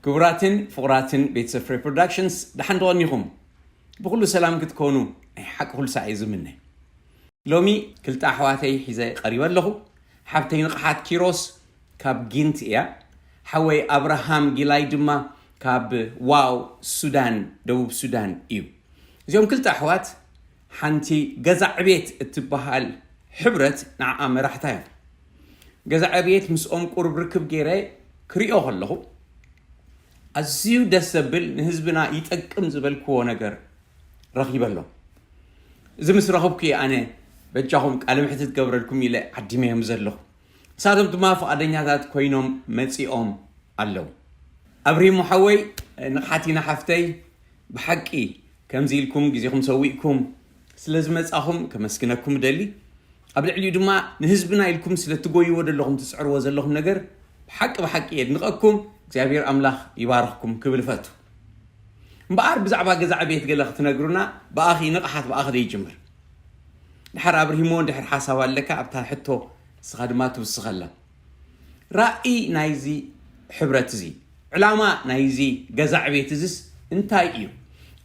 ክቡራትን ፍቑራትን ቤተሰብ ፍሬ ፕሮዳክሽንስ፣ ደሓን ዶ ቀኒኹም? ብኹሉ ሰላም ክትኮኑ ናይ ሓቂ ኩሉ ሳዕ እየ ዝምነ። ሎሚ ክልተ ኣሕዋተይ ሒዘ ቀሪበ ኣለኹ። ሓብተይ ንቕሓት ኪሮስ ካብ ጊንት እያ። ሓወይ ኣብርሃም ጊላይ ድማ ካብ ዋው ሱዳን፣ ደቡብ ሱዳን እዩ። እዚኦም ክልተ ኣሕዋት ሓንቲ ገዛ ዕቤት እትበሃል ሕብረት ንዓኣ መራሕታ እዮም። ገዛ ዕቤት ምስኦም ቁሩብ ርክብ ገይረ ክሪኦ ከለኹ ኣዝዩ ደስ ዘብል ንህዝብና ይጠቅም ዝበልክዎ ነገር ረኺበ ኣሎ። እዚ ምስ ረኸብኩ እየ ኣነ በጃኹም ቃለ መሕትት ገብረልኩም ኢለ ዓዲመዮም ዘለኹ። ንሳቶም ድማ ፍቓደኛታት ኮይኖም መጺኦም ኣለዉ። ኣብሪሂሞ ሓወይ፣ ንቕሓቲና ሓፍተይ፣ ብሓቂ ከምዚ ኢልኩም ግዜኹም ሰዊእኩም ስለ ዝመጻኹም ከመስግነኩም እደሊ። ኣብ ልዕሊኡ ድማ ንህዝብና ኢልኩም ስለ ትጎይዎ ዘለኹም ትጽዕርዎ ዘለኹም ነገር ብሓቂ ብሓቂ የድንቐኩም። እግዚኣብሔር ኣምላኽ ይባርኽኩም ክብል እፈቱ። እምበኣር ብዛዕባ ገዛ ዕቤት ገለ ክትነግሩና ብኣኺ ንቕሓት ብኣኺ ደይጅምር። ድሓር ኣብርሂሞ እንድሕር ሓሳብ ኣለካ ኣብታ ሕቶ ንስኻ ድማ ትውስኸላ። ራእይ ናይዚ ሕብረት እዚ፣ ዕላማ ናይዚ ገዛ ዕቤት እዚስ እንታይ እዩ?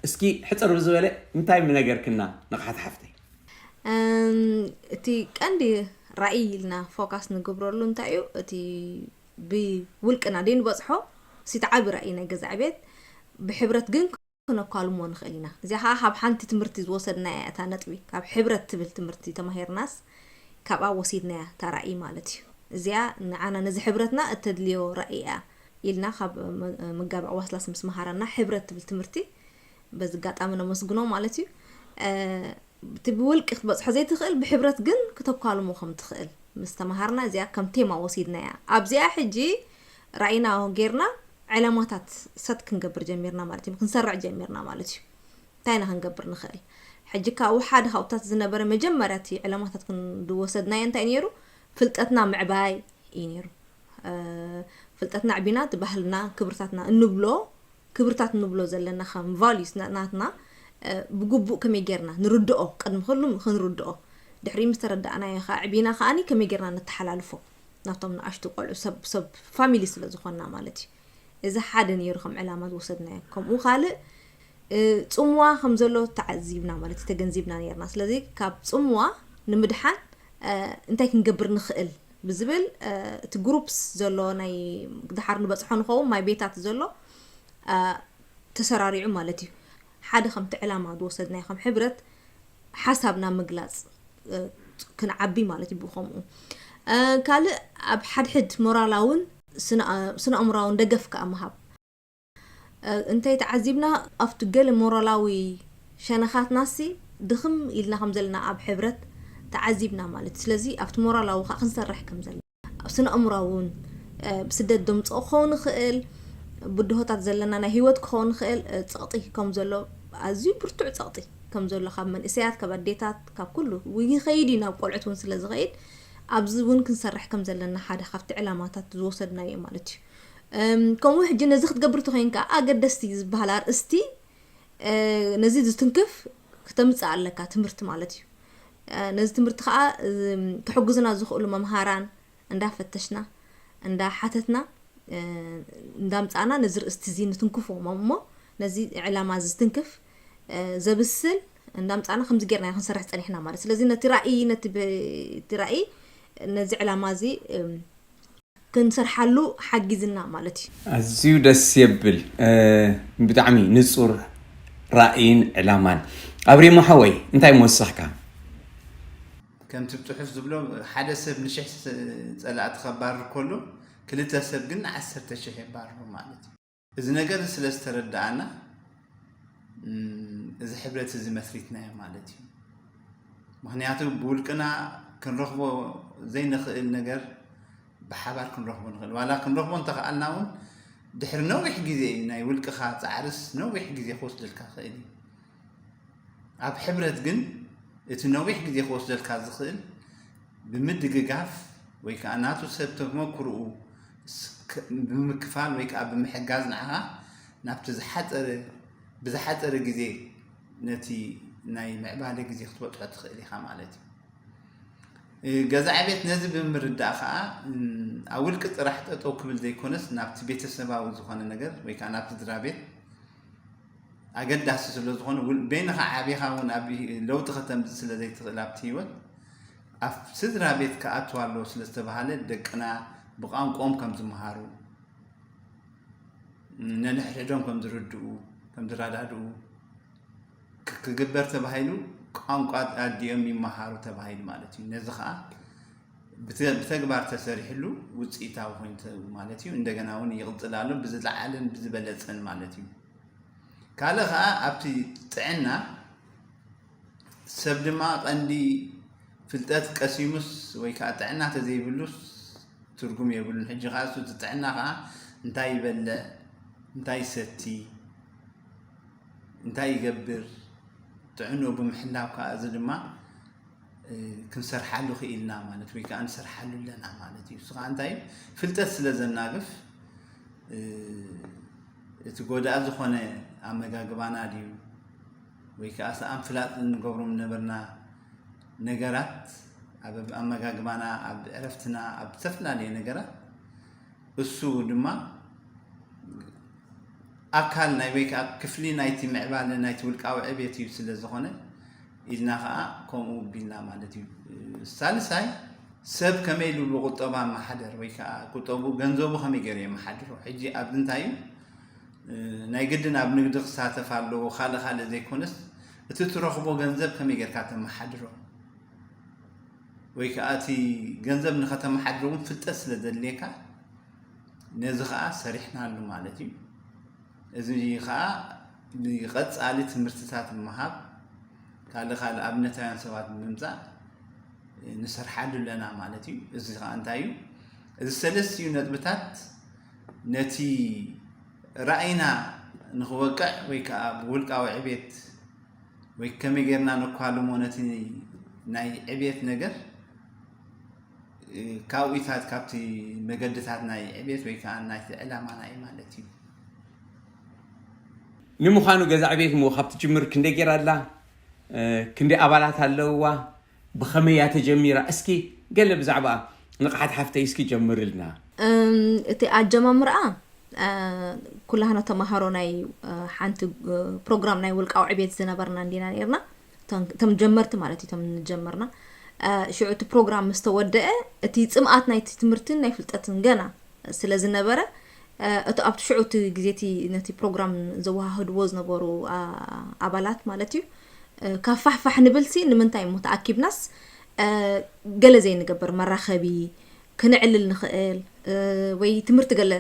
እስኪ ሕፅር ብዝበለ እንታይ ምነገርክና ንቕሓት ሓፍተይ? እም፣ እቲ ቀንዲ ራእይ ኢልና ፎካስ ንገብረሉ እንታይ እዩ? እቲ ብውልቅና ደይ ንበፅሖ እቲ ዓቢ ራእይ ናይ ገዛ ዕቤት ብሕብረት ግን ክነኳልሞ ንኽእል ኢና። እዚኣ ከዓ ካብ ሓንቲ ትምህርቲ ዝወሰድናያ እታ ነጥቢ፣ ካብ ሕብረት ትብል ትምህርቲ ተማሂርናስ ካብኣ ወሲድናያ እታ ራእይ ማለት እዩ። እዚኣ ንዓና ነዚ ሕብረትና እተድልዮ ራእይ እያ ኢልና ካብ መ- መጋቢ ኣዋስላስ ምስ መሃረና ሕብረት ትብል ትምህርቲ በዚ ኣጋጣሚ ነመስግኖ ማለት እዩ። እ፣ እቲ ብውልቂ ክትበፅሖ ዘይትኽእል ብሕብረት ግን ክተኳልሞ ከም ትኽእል ምስ ተምሃርና እዚኣ ከም ቴማ ወሲድናያ። ኣብዚኣ ሕጂ ራእይና ጌርና ዕላማታት ሰት ክንገብር ጀሚርና ማለት እዩ፣ ክንሰርዕ ጀሚርና ማለት እዩ። እንታይ ኢና ክንገብር ንኽእል? ሕጂ ካብኡ ሓደ ካብታት ዝነበረ መጀመርያ እቲ ዕላማታት ዝወሰድናዮ እንታይ ነይሩ? ፍልጠትና ምዕባይ እዩ ነይሩ። ፍልጠትና ዕቢና እቲ ባህልና ክብርታትና እንብሎ ክብርታት እንብሎ ዘለና ከም ቫሉስ ናትና ብግቡእ ከመይ ጌርና ንርድኦ፣ ቅድሚ ኩሉ ክንርድኦ፣ ድሕሪ ምስ ተረዳእናዮ ከዓ ዕቢና ከዓኒ ከመይ ጌርና ነተሓላልፎ ናብቶም ንኣሽቱ ቆልዑ ሰብ ሰብ ፋሚሊ ስለ ዝኾንና ማለት እዩ። እዚ ሓደ ነይሩ ከም ዕላማ ዝወሰድናዮ። ከምኡ ካልእ ጽምዋ ከም ዘሎ ተዓዚብና ማለት እዩ፣ ተገንዚብና ነርና። ስለዚ ካብ ጽምዋ ንምድሓን እንታይ ክንገብር ንኽእል ብዝብል እቲ ግሩፕስ ዘሎ ናይ ድሓር ንበፅሖ ንኸውን ማይ ቤታት ዘሎ ተሰራሪዑ ማለት እዩ። ሓደ ከምቲ ዕላማ ዝወሰድናዮ ከም ሕብረት ሓሳብና ምግላፅ ክንዓቢ ማለት እዩ። ብኸምኡ ካልእ ኣብ ሓድሕድ ሞራላውን ስነ ኣእምራውን ደገፍ ከዓ ምሃብ። እንታይ ተዓዚብና ኣብቲ ገለ ሞራላዊ ሸነኻትናሲ ድኽም ኢልና ከም ዘለና ኣብ ሕብረት ተዓዚብና ማለት እዩ። ስለዚ ኣብቲ ሞራላዊ ከዓ ክንሰርሕ ከም ዘለና ኣብ ስነ ኣእምራዊ እውን ብስደት ደምፅኦ ክኸውን ይኽእል፣ ብድሆታት ዘለና ናይ ህይወት ክኸውን ይኽእል፣ ፀቕጢ ከም ዘሎ ኣዝዩ ብርቱዕ ፀቕጢ ከም ዘሎ ካብ መንእሰያት ካብ ኣዴታት ካብ ኩሉ ይኸይድ እዩ ናብ ቆልዑት እውን ስለ ዝኸይድ ኣብዚ እውን ክንሰርሕ ከም ዘለና ሓደ ካብቲ ዕላማታት ዝወሰድናዮ ማለት እዩ። ከምኡ ሕጂ ነዚ ክትገብር ተኮይንካ ኣገደስቲ ዝበሃል ኣርእስቲ ነዚ ዝትንክፍ ክተምፅእ ኣለካ ትምህርቲ ማለት እዩ። ነዚ ትምህርቲ ከዓ ክሕግዙና ዝኽእሉ መምሃራን እንዳፈተሽና እንዳሓተትና እንዳምፃእና ነዚ ርእስቲ እዚ ንትንክፎ እሞ ነዚ ዕላማ እዚ ዝትንክፍ ዘብስል እንዳምፃእና ከምዚ ጌርና ክንሰርሕ ፀኒሕና ማለት ስለዚ ነቲ ራእይ ነቲ ራእይ ነዚ ዕላማ እዚ ክንሰርሓሉ ሓጊዝና ማለት እዩ። ኣዝዩ ደስ የብል። ብጣዕሚ ንፁር ራእይን ዕላማን። ኣብሪሞ ሓወይ እንታይ ምወሰኽካ? ከምቲ ብፅሑፍ ዝብሎ ሓደ ሰብ ንሽሕ ፀላእቲ ከባርር ከሎ ክልተ ሰብ ግን ንዓሰርተ ሽሕ የባርሩ ማለት እዩ። እዚ ነገር ስለ ዝተረዳኣና እዚ ሕብረት እዚ መስሪትናዮ ማለት እዩ። ምክንያቱ ብውልቅና ክንረኽቦ ዘይንኽእል ነገር ብሓባር ክንረኽቦ ንኽእል። ዋላ ክንረኽቦ እንተኽኣልና እውን ድሕሪ ነዊሕ ግዜ እዩ። ናይ ውልቅኻ ፃዕርስ ነዊሕ ግዜ ክወስደልካ ይኽእል እዩ። ኣብ ሕብረት ግን እቲ ነዊሕ ግዜ ክወስደልካ ዝኽእል ብምድግጋፍ ወይ ከዓ ናቱ ሰብ ተመክርኡ ብምክፋል ወይ ከዓ ብምሕጋዝ ንዓኻ ናብቲ ዝሓፀረ ብዝሓፀረ ግዜ ነቲ ናይ ምዕባለ ግዜ ክትበፅሖ ትኽእል ኢኻ ማለት እዩ። ገዛ ዕቤት ነዚ ብምርዳእ ከዓ ኣብ ውልቂ ጥራሕ ጠጠው ክብል ዘይኮነስ ናብቲ ቤተሰባዊ ዝኾነ ነገር ወይ ከዓ ናብ ስድራ ቤት ኣገዳሲ ስለ ዝኾነ ውል- በይንኻ ዓቢኻ እውን ኣብ ለውጢ ከተምፅእ ስለ ዘይትኽእል ኣብቲ ህይወት ኣብ ስድራ ቤት ክኣትው ኣለዎ ስለ ዝተባሃለ ደቅና ብቋንቋኦም ከም ዝመሃሩ ነንሕድሕዶም ከም ዝርድኡ ከም ዝረዳድኡ ክ- ክግበር ተባሂሉ ቋንቋ ኣዲኦም ይመሃሩ ተባሂሉ ማለት እዩ። ነዚ ከዓ ብተ- ብተግባር ተሰሪሕሉ ውፅኢታዊ ኮይኑ ተ- ማለት እዩ። እንደገና እውን ይቕፅል ኣሎ ብዝለዓለን ብዝበለፀን ማለት እዩ። ካልእ ከዓ ኣብቲ ጥዕና ሰብ ድማ ቀንዲ ፍልጠት ቀሲሙስ ወይ ከዓ ጥዕና ተዘይብሉስ ትርጉም የብሉን። ሕጂ ከዓ እሱ እቲ ጥዕና ከዓ እንታይ ይበልዕ፣ እንታይ ይሰቲ፣ እንታይ ይገብር፣ ጥዕንኡ ብምሕላው ከዓ እዚ ድማ እ፣ ክንሰርሓሉ ክኢልና ማለት ወይ ከዓ ንሰርሓሉ ኣለና ማለት እዩ። እሱ ከዓ እንታይ እዩ? ፍልጠት ስለ ዘናግፍ እ፣ እቲ ጎዳኢ ዝኾነ ኣመጋግባና ድዩ ወይ ከዓ ሰኣን ፍላጥ እንገብሮም ነበርና ነገራት ኣብ ኣመጋግባና ኣብ ዕረፍትና ኣብ ዝተፈላለዩ ነገራት እሱ ድማ ኣካል ናይ ወይ ከዓ ክፍሊ ናይቲ ምዕባለ ናይቲ ውልቃዊ ዕቤት እዩ ስለ ዝኾነ ኢልና ከዓ ከምኡ ቢልና ማለት እዩ። ሳልሳይ ሰብ ከመይ ኢሉ ብቁጠባ መሓደር ወይ ከዓ ቁጠቡ ገንዘቡ ከመይ ገይሩ የመሓድሮ ሕጂ ኣብዚ እንታይ እዩ ናይ ግድን ኣብ ንግዲ ክሳተፍ ኣለዎ ካልእ ካልእ ዘይኮነስ እቲ ትረኽቦ ገንዘብ ከመይ ጌርካ ተመሓድሮ ወይ ከዓ እቲ ገንዘብ ንኸተመሓድሮ እውን ፍልጠት ስለ ዘድልየካ ነዚ ከዓ ሰሪሕናሉ ማለት እዩ። እዚ ከዓ ንቐፃሊ ትምህርትታት ምሃብ ካልእ ካልእ ኣብነታውያን ሰባት ብምምፃእ ንሰርሓሉ ኣለና ማለት እዩ። እዚ ከዓ እንታይ እዩ? እዚ ሰለስቲኡ ነጥብታት ነቲ ራእይና ንክወቅዕ ወይ ከዓ ብውልቃዊ ዕቤት ወይ ከመይ ጌርና ነኳልሞ ነቲ ናይ ዕቤት ነገር ካብኡታት ካብቲ መገድታት ናይ ዕቤት ወይ ከዓ ናይቲ ዕላማና እዩ ማለት እዩ። ንምዃኑ ገዛ ዕቤት ሞ ካብ ትጅምር ክንደይ ጌራ ኣላ? ክንደይ ኣባላት ኣለውዋ? ብኸመይ እያ ተጀሚራ? እስኪ ገለ ብዛዕባ ንቕሓት ሓፍተይ እስኪ ጀምርልና። እቲ ኣጀማምርኣ ኩላህና ተማሃሮ ናይ ሓንቲ ፕሮግራም ናይ ውልቃዊ ዕቤት ዝነበርና እንዲና ነርና። እቶም ጀመርቲ ማለት እዩ እቶም ንጀመርና። ሽዑ እቲ ፕሮግራም ምስ ተወደአ እቲ ፅምኣት ናይቲ ትምህርትን ናይ ፍልጠትን ገና ስለ ዝነበረ እቲ ኣብቲ ሽዑ እቲ ግዜ እቲ ነቲ ፕሮግራም ዘወሃህድዎ ዝነበሩ ኣባላት ማለት እዩ ካብ ፋሕፋሕ ንብል ሲ ንምንታይ እሞ ተኣኪብናስ ገለ ዘይንገብር መራኸቢ ክነዕልል ንኽእል ወይ ትምህርቲ ገለ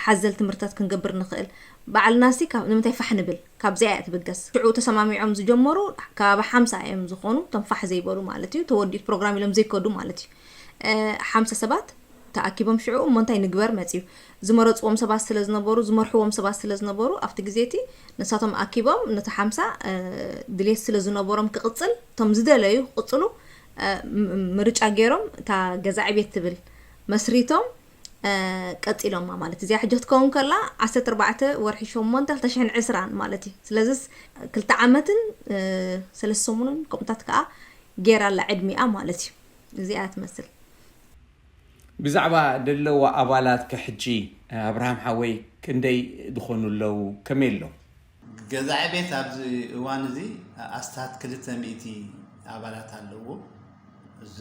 ሓዘል ትምህርትታት ክንገብር ንኽእል ባዕልና ሲ ንምንታይ ፋሕ ንብል ካብዚኣ እያ ትብገስ ሽዑ ተሰማሚዖም ዝጀመሩ ካብ ሓምሳ እዮም ዝኾኑ ቶም ፋሕ ዘይበሉ ማለት እዩ ተወዲኡ ፕሮግራም ኢሎም ዘይከዱ ማለት እዩ ሓምሳ ሰባት ተኣኪቦም ሽዑ እሞ እንታይ ንግበር መፅዩ ዝመረፅዎም ሰባት ስለ ዝነበሩ ዝመርሕዎም ሰባት ስለ ዝነበሩ ኣብቲ ግዜ እቲ ንሳቶም ኣኪቦም ነቲ ሓምሳ ድሌት ስለ ዝነበሮም ክቕፅል እቶም ዝደለዩ ክቕፅሉ ምርጫ ገይሮም እታ ገዛ ዕቤት ትብል መስሪቶም ቀፂሎማ ማለት እዚኣ ሕጂ ክትከውን ከላ ዓሰርተ ኣርባዕተ ወርሒ ሸሞንተ ክልተ ሽሕን ዕስራን ማለት እዩ ስለዚስ ክልተ ዓመትን ሰለስተ ሰሙንን ከምኡታት ከዓ ገይራ ኣላ ዕድሚኣ ማለት እዩ እዚኣ ትመስል ብዛዕባ ደለዎ ኣባላት ከሕጂ ኣብርሃም ሓወይ ክንደይ ዝኾኑ ኣለዉ ከመይ ኣሎ ገዛዒ ቤት ኣብዚ እዋን እዚ ኣስታት ክልተ ሚእቲ ኣባላት ኣለዎ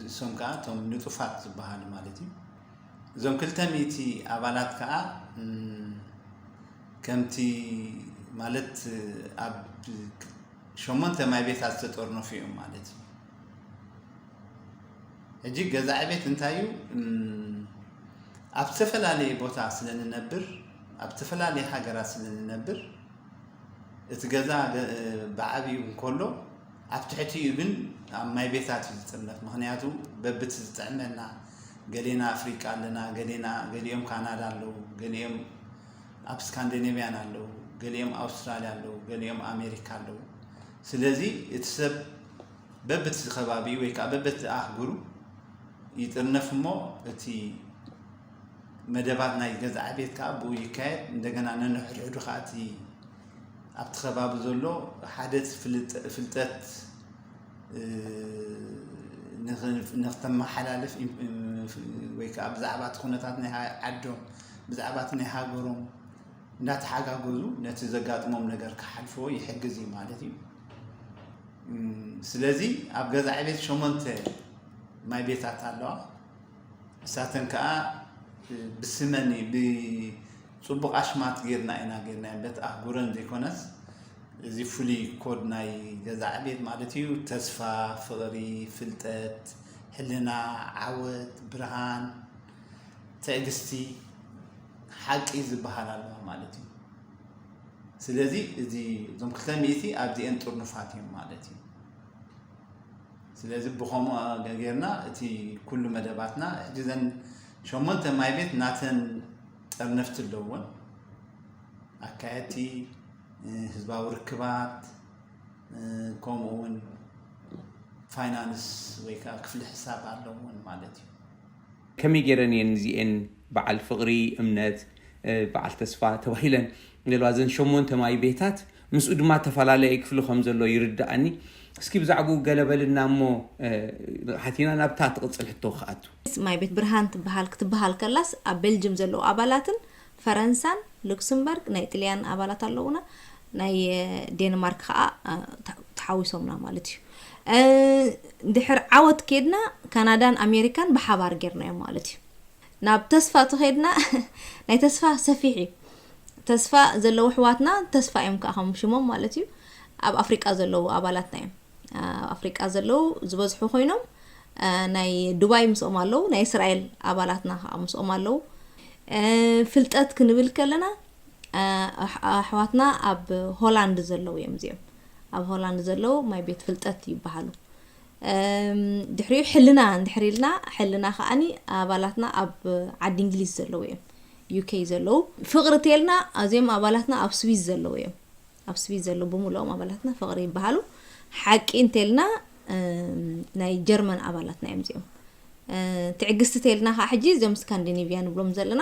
እሶም ከዓ እቶም ንጡፋት ዝበሃሉ ማለት እዩ እዞም ክልተ ሚእቲ ኣባላት ከዓ ከምቲ ማለት ኣብ ሸሞንተ ማይ ቤታት ዝተጠርነፉ እዮም ማለት እዩ ሕጂ ገዛ ዕቤት እንታይ እዩ ኣብ ዝተፈላለየ ቦታ ስለ ንነብር ኣብ ዝተፈላለየ ሃገራት ስለ ንነብር እቲ ገዛ ብዓብዩ እንከሎ ኣብ ትሕቲኡ ግን ኣብ ማይ ቤታት እዩ ዝጥርነፍ ምክንያቱ በብቲ ዝጥዕመና ገሌና ኣፍሪቃ ኣለና ገሌና ገሊኦም ካናዳ ኣለዉ ገሊኦም ኣብ ስካንዲኔቭያን ኣለዉ ገሊኦም ኣውስትራልያ ኣለዉ ገሊኦም ኣሜሪካ ኣለዉ ስለዚ እቲ ሰብ በብቲ ከባቢኡ ወይ ከዓ በበቲ ኣህጉሩ ይጥርነፍ እሞ እቲ መደባት ናይ ገዛዓ ቤት ከዓ ብኡ ይካየድ እንደገና ነንሕድሕዱ ከዓ እቲ ኣብቲ ከባቢ ዘሎ ሓደ ፍልጠት ንኽተመሓላልፍ ወይ ከዓ ብዛዕባ እቲ ኩነታት ናይ ዓዶም ብዛዕባ እቲ ናይ ሃገሮም እንዳተሓጋገዙ ነቲ ዘጋጥሞም ነገር ክሓልፍዎ ይሕግዝ እዩ ማለት እዩ። ስለዚ ኣብ ገዛ ዕቤት ሸሞንተ ማይ ቤታት ኣለዋ። እሳተን ከዓ ብስመኒ ብፅቡቕ ኣሽማት ጌርና ኢና ጌርና በቲ ኣህጉረን ዘይኮነስ እዚ ፍሉይ ኮድ ናይ ገዛ ዕቤት ማለት እዩ። ተስፋ፣ ፍቕሪ፣ ፍልጠት፣ ሕልና፣ ዓወት፣ ብርሃን፣ ትዕግስቲ፣ ሓቂ ዝበሃል ኣለዋ ማለት እዩ። ስለዚ እዚ እዞም ክልተ ሚእቲ ኣብዚኤን ጥርኑፋት እዮም ማለት እዩ። ስለዚ ብኸምኡ ጌርና እቲ ኩሉ መደባትና ሕጂ ዘን ሸሞንተ ማይ ቤት ናተን ጠርነፍቲ ኣለዎን ኣካየድቲ ህዝባዊ ርክባት ከምኡ እውን ፋይናንስ ወይ ከዓ ክፍሊ ሕሳብ ኣለዎን ማለት እዩ። ከመይ ገይረን እየን እዚኤን በዓል ፍቕሪ፣ እምነት፣ በዓል ተስፋ ተባሂለን ዘለዋ ዘን ሸሞንተ ማይ ቤታት? ምስኡ ድማ ተፈላለየ ክፍሊ ከም ዘሎ ይርዳእኒ። እስኪ ብዛዕባኡ ገለ በልና እሞ ሓቲና ናብታ ትቕፅል ሕቶ ክኣቱ። ማይ ቤት ብርሃን ትበሃል ክትበሃል ከላስ ኣብ ቤልጅም ዘለዉ ኣባላትን ፈረንሳን ሉክስምበርግ ናይ ጥልያን ኣባላት ኣለዉና፣ ናይ ዴንማርክ ከዓ ተሓዊሶምና ማለት እዩ። ድሕር ዓወት ኬድና ካናዳን ኣሜሪካን ብሓባር ጌርናዮም ማለት እዩ። ናብ ተስፋ ተኸድና ናይ ተስፋ ሰፊሕ እዩ። ተስፋ ዘለዉ ኣሕዋትና ተስፋ እዮም ከዓ ከም ሽሞም ማለት እዩ። ኣብ ኣፍሪቃ ዘለዉ ኣባላትና እዮም። ኣብ ኣፍሪቃ ዘለዉ ዝበዝሑ ኮይኖም ናይ ዱባይ ምስኦም ኣለዉ፣ ናይ እስራኤል ኣባላትና ከዓ ምስኦም ኣለዉ። ፍልጠት ክንብል ከለና ኣሕዋትና ኣብ ሆላንድ ዘለዉ እዮም እዚኦም። ኣብ ሆላንድ ዘለዉ ማይ ቤት ፍልጠት ይበሃሉ። ድሕሪኡ ሕልና እንድሕር ኢልና ሕልና ከዓኒ ኣባላትና ኣብ ዓዲ እንግሊዝ ዘለዉ እዮም። ዩኬ ዘለዉ ፍቕሪ ተልና ኣዚኦም ኣባላትና ኣብ ስዊዝ ዘለዉ እዮም። ኣብ ስዊዝ ዘለዉ ብምልኦም ኣባላትና ፍቕሪ ይበሃሉ። ሓቂ እንተልና ናይ ጀርመን ኣባላትና እዮም እዚኦም። ትዕግስቲ ተልና ከዓ ሕጂ እዚኦም ስካንዲኔቪያ ንብሎም ዘለና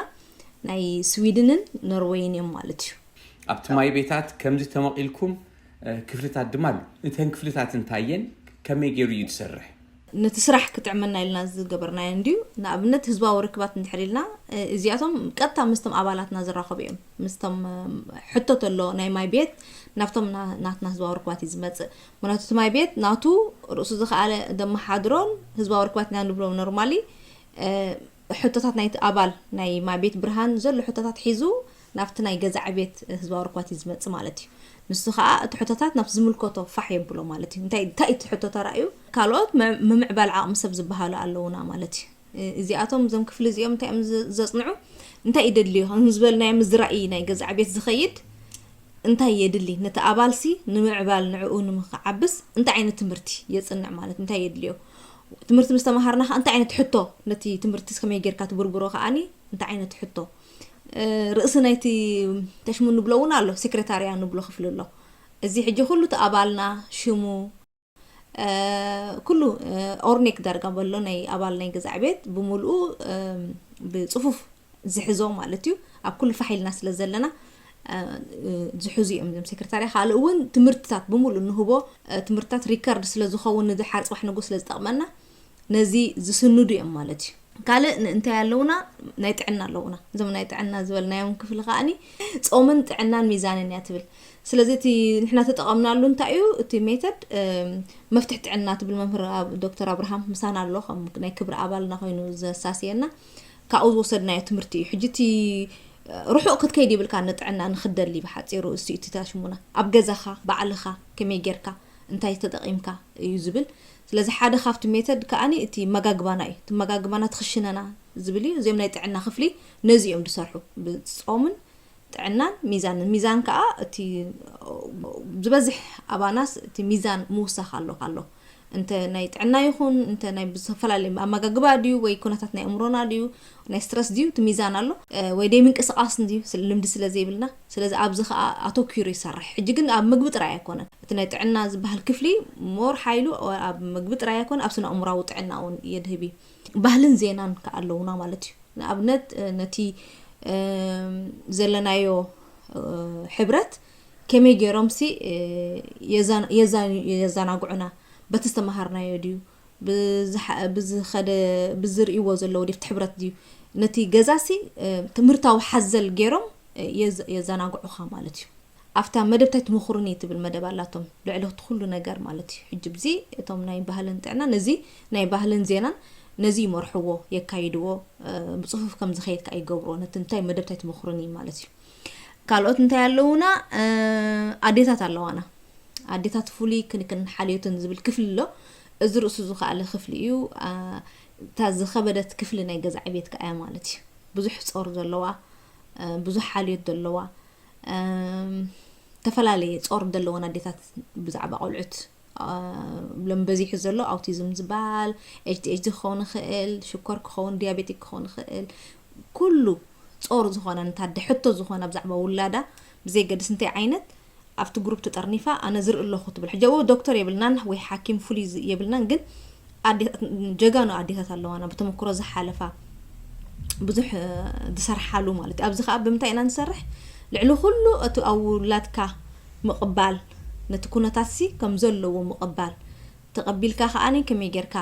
ናይ ስዊድንን ኖርወይን እዮም ማለት እዩ። ኣብቲ ማይ ቤታት ከምዚ ተመቒልኩም ክፍልታት ድማ ኣሎ። እተን ክፍልታት እንታየን ከመይ ገይሩ እዩ ትሰርሕ? ነቲ ስራሕ ክጥዕመና ኢልና ዝገበርናዮ እንድዩ። ንኣብነት ህዝባዊ ርክባት እንድሕር ኢልና እዚኣቶም ቀጥታ ምስቶም ኣባላትና ዝራኸቡ እዮም። ምስቶም ሕቶ ተሎ ናይ ማይ ቤት ናብቶም ናትና ህዝባዊ ርክባት እዩ ዝመፅእ። ምክንያቱ እቲ ማይ ቤት ናቱ ርእሱ ዝኸኣለ ደመሓድሮን ህዝባዊ ርክባት ኢና ንብሎ ኖርማሊ ሕቶታት ናይቲ ኣባል ናይ ማይ ቤት ብርሃን ዘሎ ሕቶታት ሒዙ ናብቲ ናይ ገዛ ዕቤት ህዝባዊ ርክባት እዩ ዝመፅእ ማለት እዩ። ንሱ ከዓ እቲ ሕቶታት ናብቲ ዝምልከቶ ፋሕ የብሎ ማለት እዩ። እንታይ እንታይ እቲ ሕቶ ተራእዩ ካልኦት ምምዕባል ዓቕሚ ሰብ ዝበሃሉ ኣለውና ማለት እዩ። እዚኣቶም እዞም ክፍሊ እዚኦም እንታይ እዮም ዘፅንዑ? እንታይ ይደልዩ? ከም ዝበልናዮ ምስ ዝራእይ ናይ ገዛ ዕቤት ዝኸይድ እንታይ የድሊ? ነቲ ኣባልሲ ንምዕባል ንዕኡ ንምክዓብስ እንታይ ዓይነት ትምህርቲ የፅንዕ ማለት እንታይ የድልዮ? ትምህርቲ ምስ ተምሃርና ከዓ እንታይ ዓይነት ሕቶ ነቲ ትምህርቲ ከመይ ጌርካ ትብርብሮ ከዓኒ እንታይ ዓይነት ሕቶ ርእሲ ናይቲ ተሽሙ ንብሎ እውን ኣሎ፣ ሴክሬታርያ ንብሎ ክፍሊ ኣሎ። እዚ ሕጂ ኩሉ እቲ ኣባልና ሽሙ ኩሉ ኦርኔክ ዳርጋ በሎ ናይ ኣባል ናይ ገዛዕ ቤት ብምልኡ ብፅፉፍ ዝሕዞ ማለት እዩ። ኣብ ኩሉ ፋሕ ኢልና ስለ ዘለና ዝሕዙ እዮም እዞም ሴክሬታርያ። ካልእ እውን ትምህርትታት ብምሉእ ንህቦ ትምህርትታት ሪከርድ ስለ ዝኸውን ንድሓር ፅባሕ ንጉ ስለ ዝጠቕመና ነዚ ዝስንዱ እዮም ማለት እዩ። ካልእ እንታይ ኣለውና? ናይ ጥዕና ኣለውና። እዞም ናይ ጥዕና ዝበልናዮም ክፍሊ ከዓኒ ፆምን ጥዕናን ሚዛንን እያ ትብል። ስለዚ እቲ ንሕና ተጠቐምናሉ እንታይ እዩ እቲ ሜተድ? መፍትሕ ጥዕና ትብል መምህር ዶክተር ኣብርሃም ምሳና ኣሎ፣ ከም ናይ ክብሪ ኣባልና ኮይኑ ዘሳስየና። ካብኡ ዝወሰድናዮ ትምህርቲ እዩ። ሕጂ እቲ ርሑቕ ክትከይድ ይብልካ ንጥዕና ንክደሊ ብሓፂሩ እሱ እዩ እቲ ታሽሙና። ኣብ ገዛኻ ባዕልኻ ከመይ ጌርካ እንታይ ተጠቒምካ እዩ ዝብል። ስለዚ ሓደ ካብቲ ሜተድ ከዓኒ እቲ መጋግባና እዩ። እቲ መጋግባና ትኽሽነና ዝብል እዩ። እዚኦም ናይ ጥዕና ክፍሊ ነዚ እዮም ዝሰርሑ። ብፆምን ጥዕናን ሚዛንን። ሚዛን ከዓ እቲ ዝበዝሕ ኣባናስ እቲ ሚዛን ምውሳኽ ኣሎ ኣሎ። እንተ ናይ ጥዕና ይኹን እንተ ናይ ዝተፈላለዩ ኣመጋግባ ድዩ ወይ ኩነታት ናይ እምሮና ድዩ ናይ ስትረስ ድዩ እቲ ሚዛን ኣሎ ወይ ደይ ምንቅስቃስ ድዩ ልምዲ ስለ ዘይብልና ስለዚ ኣብዚ ከዓ ኣተኪሩ ይሰርሕ። ሕጂ ግን ኣብ ምግቢ ጥራይ ኣይኮነን እቲ ናይ ጥዕና ዝበሃል ክፍሊ ሞር ሓይሉ ኣብ ምግቢ ጥራይ ኣይኮነ ኣብ ስነ ኣእምራዊ ጥዕና እውን የድህብ እዩ። ባህልን ዜናን ከዓ ኣለውና ማለት እዩ። ንኣብነት ነቲ ዘለናዮ ሕብረት ከመይ ገይሮም ሲ የዛናግዑና በቲ ዝተመሃርናዮ ድዩ ብዝሓ- ብዝኸደ ብዝርእይዎ ዘለዉ ድፍቲ ሕብረት ድዩ ነቲ ገዛሲ ትምህርታዊ ሓዘል ገይሮም የዘናግዑኻ ማለት እዩ። ኣብታ መደብ ታይ ትምኽሩኒ ትብል መደብ ኣላቶም ልዕሊ እቲ ኩሉ ነገር ማለት እዩ። ሕጂ ብዚ እቶም ናይ ባህልን ጥዕና ነዚ ናይ ባህልን ዜናን ነዚ ይመርሕዎ፣ የካይድዎ፣ ብፅፉፍ ከም ዝኸይድ ከዓ ይገብርዎ። ነቲ እንታይ መደብ ታይ ትምኽሩኒ ማለት እዩ። ካልኦት እንታይ ኣለዉና? ኣዴታት ኣለዋና። ኣዴታት ፍሉይ ክንክን ሓልዮትን ዝብል ክፍሊ ኣሎ። እዚ ርእሱ ዝኸኣለ ክፍሊ እዩ። እታ ዝኸበደት ክፍሊ ናይ ገዛ ዕቤት ከዓ እያ ማለት እዩ። ብዙሕ ጾር ዘለዋ፣ ብዙሕ ሓልዮት ዘለዋ፣ ዝተፈላለየ ጾር ዘለወን ኣዴታት ብዛዕባ ቆልዑት ሎም በዚሑ ዘሎ ኣውቲዝም ዝበሃል ኤች ዲ ኤች ዲ ክኸውን ይኽእል፣ ሽኮር ክኸውን፣ ዲያቤቲክ ክኸውን ይኽእል። ኩሉ ጾር ዝኾነ ንታደ ሕቶ ዝኾነ ብዛዕባ ውላዳ ብዘይገድስ እንታይ ዓይነት ኣብቲ ግሩፕ ተጠርኒፋ ኣነ ዝርኢ ኣለኹ ትብል። ሕጂ ኣብኡ ዶክተር የብልናን ወይ ሓኪም ፍሉይ የብልናን፣ ግን ጀጋኑ ኣዴታት ኣለዋና ብተመክሮ ዝሓለፋ ብዙሕ ዝሰርሓሉ ማለት እዩ። ኣብዚ ከዓ ብምንታይ ኢና ንሰርሕ? ልዕሊ ኩሉ እቲ ኣብ ውላድካ ምቕባል፣ ነቲ ኩነታት ሲ ከም ዘለዎ ምቕባል ተቐቢልካ ከዓኒ ከመይ ጌርካ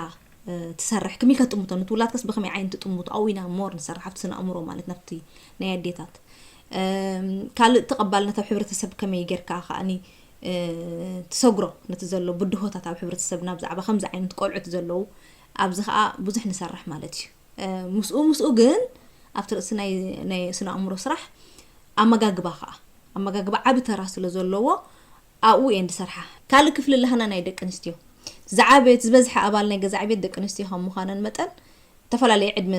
ትሰርሕ ክሚል ከጥምቶ ንትውላድከስ ብኸመይ ዓይነት ጥምቶ ኣብኡ ኢና ሞር ንሰርሕ ኣብቲ ስነ ኣእምሮ ማለት ናብቲ ናይ ኣዴታት ካልእ ተቐባልነት ኣብ ሕብረተሰብ ከመይ ጌርካ ከዓኒ ትሰግሮ ነቲ ዘሎ ብድሆታት ኣብ ሕብረተሰብና ብዛዕባ ከምዚ ዓይነት ቆልዑት ዘለዉ ኣብዚ ከዓ ብዙሕ ንሰርሕ ማለት እዩ። ምስኡ ምስኡ ግን ኣብቲ ርእሲ ናይ ስነ ኣእምሮ ስራሕ ኣመጋግባ ከዓ ኣመጋግባ ዓቢ ተራ ስለ ዘለዎ ኣብኡ እየን ዝሰርሓ። ካልእ ክፍሊ ኣለሃና ናይ ደቂ ኣንስትዮ ዝዓበየት ዝበዝሐ ኣባል ናይ ገዛ ዕቤት ደቂ ኣንስትዮ ከም ምዃነን መጠን ዝተፈላለየ ዕድመ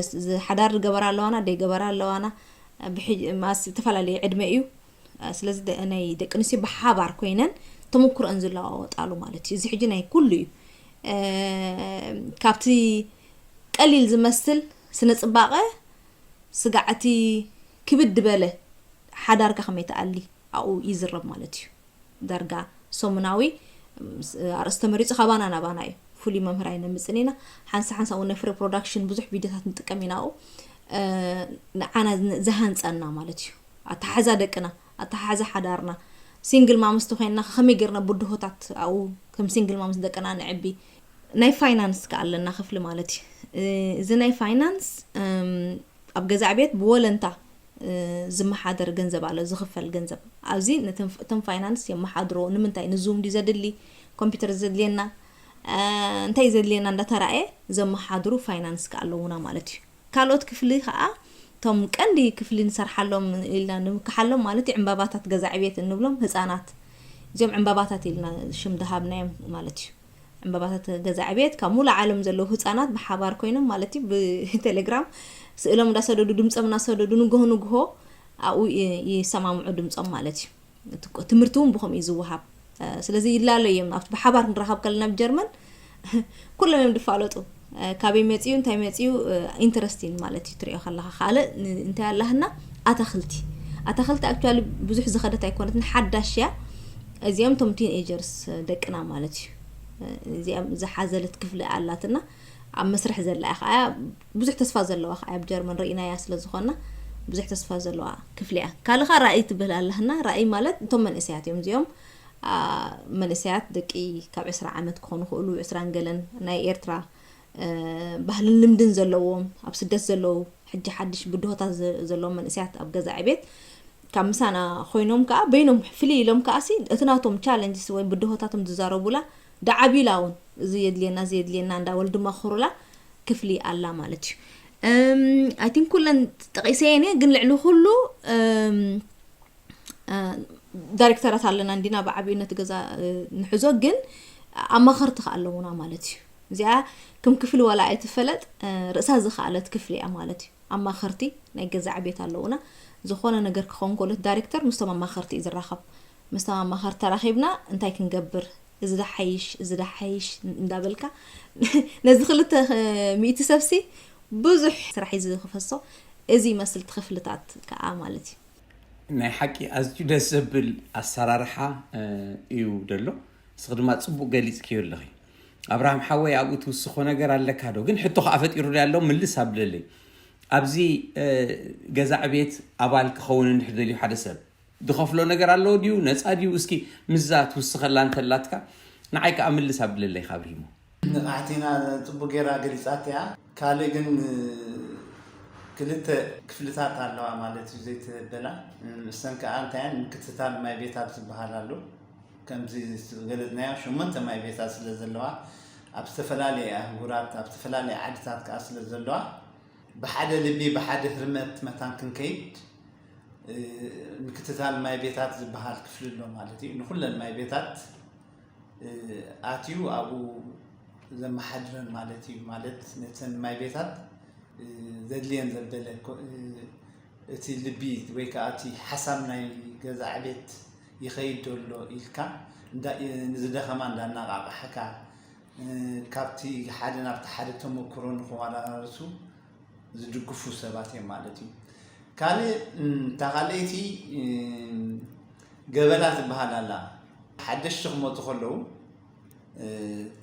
ሓዳር ዝገበራ ኣለዋና፣ ደይገበራ ኣለዋና፣ ዝተፈላለየ ዕድመ እዩ። ስለዚ ናይ ደቂ ኣንስትዮ ብሓባር ኮይነን ተመክሮአን ዝለዋወጣሉ ማለት እዩ። እዚ ሕጂ ናይ ኩሉ እዩ። ካብቲ ቀሊል ዝመስል ስነ ፅባቐ ስጋዕቲ ክብድ በለ ሓዳርካ ከመይ ትኣሊ ኣብኡ ይዝረብ ማለት እዩ። ዳርጋ ሰሙናዊ ኣርእስቲ ተመሪፁ ካባና ናባና እዩ። ፍሉይ መምህር ኣይነምፅን ኢና። ሓንሳ ሓንሳ እውን ናይ ፍሪ ፕሮዳክሽን ብዙሕ ቪድዮታት ንጥቀም ኢና ኣብኡ። ንዓና ዝሃንፀና ማለት እዩ። ኣተሓሕዛ ደቅና፣ ኣተሓሕዛ ሓዳርና፣ ሲንግል ማምስ ተኮይንና ከመይ ጌርና ብድሆታት ኣብኡ ከም ሲንግል ማምስ ደቅና ንዕቢ። ናይ ፋይናንስ ከ ኣለና ክፍሊ ማለት እዩ። እዚ ናይ ፋይናንስ ኣብ ገዛ ዕቤት ብወለንታ ዝመሓደር ገንዘብ ኣሎ፣ ዝኽፈል ገንዘብ። ኣብዚ እቶም ፋይናንስ የመሓድሮ። ንምንታይ ንዙም ድዩ ዘድሊ፣ ኮምፒውተር ዘድልየና፣ እንታይ ዘድልየና እንዳተራእየ ዘመሓድሩ ፋይናንስ ከ ኣለዉና ማለት እዩ። ካልኦት ክፍሊ ከዓ እቶም ቀንዲ ክፍሊ ንሰርሓሎም ኢልና ንምክሓሎም ማለት እዩ ዕምባባታት ገዛ ዕቤት እንብሎም ህፃናት። እዚኦም ዕምባባታት ኢልና ሽም ድሃብናዮም ማለት እዩ። ዕምባባታት ገዛ ዕቤት ካብ ሙሉእ ዓለም ዘለዉ ህፃናት ብሓባር ኮይኖም ማለት እዩ ብቴሌግራም ስእሎም እንዳሰደዱ ድምፆም እናሰደዱ ንግሆ ንግሆ ኣብኡ ይሰማምዑ ድምፆም ማለት እዩ። ትምህርቲ እውን ብኸምኡ እዩ ዝወሃብ። ስለዚ ይላለዩ እዮም ኣብቲ ብሓባር ክንረኸብ ከለና ብጀርመን ኩሎም እዮም ዝፋለጡ። ካበይ መፅኡ እንታይ መፅኡ ኢንተረስቲን ማለት እዩ ትሪኦ ከለካ ካልእ እንታይ ኣለህና ኣታክልቲ ኣታክልቲ ኣክቹዋሊ ብዙሕ ዝኸደት ኣይኮነትን ሓዳሽ እያ። እዚኦም ቶም ቲን ኤጀርስ ደቅና ማለት እዩ። እዚኦም ዝሓዘለት ክፍሊ ኣላትና ኣብ መስርሕ ዘላ እያ ከዓ ብዙሕ ተስፋ ዘለዋ ከዓ ኣብ ጀርመን ርኢናያ ስለ ዝኾና ብዙሕ ተስፋ ዘለዋ ክፍሊ እያ። ካልእ ከዓ ራእይ ትብህል ኣለህና። ራእይ ማለት እቶም መንእሰያት እዮም እዚኦም መንእሰያት ደቂ ካብ ዕስራ ዓመት ክኾኑ ክእሉ ዕስራን ገለን ናይ ኤርትራ ባህልን ልምድን ዘለዎም ኣብ ስደት ዘለዉ ሕጂ ሓድሽ ብድሆታት ዘለዎም መንእሰያት ኣብ ገዛ ዕቤት ካብ ምሳና ኮይኖም ከዓ በይኖም ፍልይ ኢሎም ከዓሲ እቲ ናቶም ቻለንጅስ ወይ ብድሆታቶም ዝዛረቡላ ደዓቢላ እውን እዚ የድልየና እዚ የድልየና እንዳበሉ ድመኽሩላ ክፍሊ ኣላ ማለት እዩ። ኣይ ቲንክ ኩለን ጠቂሰየን እየ ግን ልዕሊ ኩሉ ዳይሬክተራት ኣለና እንዲና ብዓብዩ ነቲ ገዛ ንሕዞ ግን ኣማኸርቲ ከ ኣለዉና ማለት እዩ። እዚኣ ከም ክፍሊ ዋላ ኣይትፈለጥ ርእሳ ዝኸኣለት ክፍሊ እያ ማለት እዩ። ኣማኸርቲ ናይ ገዛ ዕቤት ኣለዉና። ዝኾነ ነገር ክኸውን ከሎ እቲ ዳይሬክተር ምስቶም ኣማኸርቲ እዩ ዝራኸብ። ምስቶም ኣማኸርቲ ተራኺብና እንታይ ክንገብር እዚ ዳሓይሽ እዚ ዳሓይሽ እንዳበልካ ነዚ ክልተ ሚእቲ ሰብሲ ብዙሕ ስራሕ እዩ ዝክፈሶ። እዚ ይመስል እቲ ክፍልታት ከዓ ማለት እዩ። ናይ ሓቂ ኣዝዩ ደስ ዘብል ኣሰራርሓ እዩ ደሎ። ንስኺ ድማ ጽቡቕ ገሊጽክዮ ኣለኺ። ኣብርሃም ሓወይ ኣብኡ ትውስኾ ነገር ኣለካ ዶ? ግን ሕቶ ከኣ ፈጢሩ ኣሎ ምልስ ኣብለለይ። ኣብዚ ገዛ ዕቤት ኣባል ክኸውን እንድሕር ደልዩ ሓደ ሰብ ድኸፍሎ ነገር ኣለዎ ድዩ ነፃ ድዩ? እስኪ ምዛ ትውስኸላ እንተላትካ ንዓይ ከኣ ምልስ ኣብለለይ ካብ ሪሞ። ንቕሓቲና ጽቡቅ ጌራ ገሊጻት እያ። ካልእ ግን ክልተ ክፍልታት ኣለዋ ማለት እዩ ዘይተበላ። እሰን ከኣ እንታያን ምክትታል ማይ ቤታት ዝበሃል ኣሎ። ከምዚ ዝገለጽናዮ ሸሞንተ ማይ ቤታት ስለ ዘለዋ ኣብ ዝተፈላለየ ኣህጉራት ኣብ ዝተፈላለየ ዓድታት ከኣ ስለ ዘለዋ ብሓደ ልቢ ብሓደ ህርመት መታን ክንከይድ ምክትታል ማይ ቤታት ዝበሃል ክፍሊ ኣሎ ማለት እዩ። ንኩለን ማይ ቤታት ኣትዩ ኣብኡ ዘመሓድረን ማለት እዩ። ማለት ነተን ማይ ቤታት ዘድልየን ዘበለ እቲ ልቢ ወይ ከዓ እቲ ሓሳብ ናይ ገዛ ዕቤት ይኸይድ ዘሎ ኢልካ ንዝደኸማ እንዳናቃቃሕካ ካብቲ ሓደ ናብቲ ሓደ ተመክሮ ንክመላላሱ ዝድግፉ ሰባት እዮም ማለት እዩ። ካልእ እታ ካልኣይቲ ገበላ ትበሃል ኣላ። ሓደሽቲ ክመፁ ከለዉ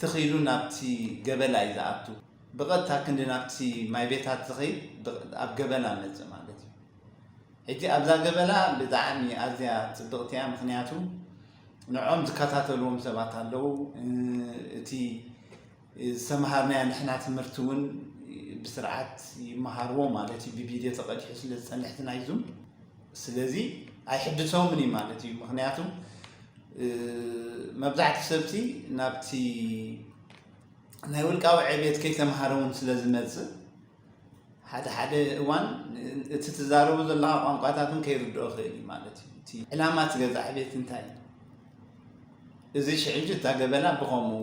ትኽ ኢሉ ናብቲ ገበላ እዩ ዝኣቱ። ብቐጥታ ክንዲ ናብቲ ማይ ቤታት ዝኸይድ ኣብ ገበላ መፅእ ማለት እዩ። ሕጂ ኣብዛ ገበላ ብጣዕሚ ኣዝያ ፅብቕቲ እያ። ምክንያቱ ንዖም ዝከታተልዎም ሰባት ኣለዉ። እቲ ዝተምሃርናዮ ንሕና ትምህርቲ እውን ብስርዓት ይመሃርዎ ማለት እዩ። ብቪድዮ ተቐዲሑ ስለ ዝፀንሕ እቲ ናይ ዙም ስለዚ ኣይሕድሶምን እዩ ማለት እዩ። ምክንያቱ መብዛሕቲ ሰብቲ ናብቲ ናይ ውልቃዊ ዕቤት ከይተምሃረ እውን ስለ ዝመፅእ ሓደ ሓደ እዋን እቲ ትዛረቡ ዘለካ ቋንቋታት እውን ከይርድኦ ክእል እዩ ማለት እዩ። እቲ ዕላማ እቲ ገዛ ዕቤት እንታይ እዩ? እዚ ሽዕጂ እታ ገበላ ብኸምኡ